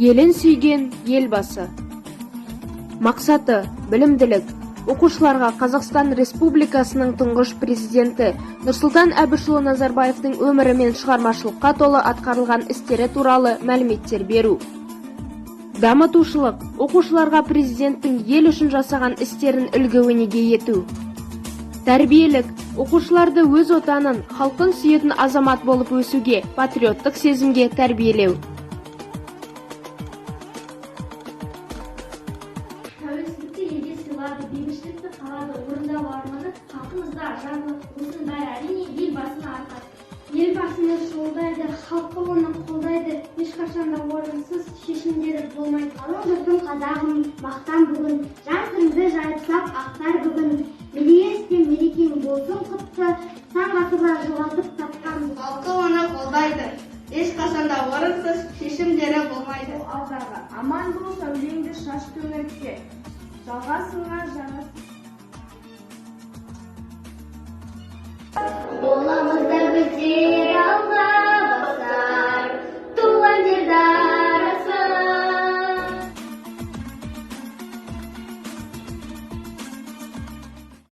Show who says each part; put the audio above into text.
Speaker 1: Елін сүйген Елбасы. Мақсаты: білімділік. Оқушыларға Қазақстан Республикасының тұңғыш президенті Нұрсұлтан Әбішұлы Назарбаевтың өмірі мен шығармашылыққа толы атқарылған істері туралы мәліметтер беру. Дамытушылық: оқушыларға президенттің ел үшін жасаған істерін үлгі өнеге ету. Тәрбиелік: оқушыларды өз отанын, халқын сүйетін азамат болып өсуге, патриоттық сезімге тәрбиелеу.
Speaker 2: Тәуелсіздікті елге сыйлады, бейбітшілікті қалады, орындалу арманы халқымызда жарлы. Осының бәрі, әрине, Елбасының арқасы.
Speaker 3: Елбасымыз жолдайды, халқы оны қолдайды, ешқашан да орынсыз шешімдері болмайды.
Speaker 4: Қалың жұртым, қазағым, мақтан бүгін, жан сырыңды жайып сап ақтар бүгін. Мерейлі істе мерекең болсын құтты, сан ғасырлар жалғасып тапқан.
Speaker 5: Халқы оны қолдайды, ешқашан да орынсыз шешімдері болмайды.
Speaker 6: Алдағы аман бол, сәулеңді шаш төңірекке, жалғасыңа жарас.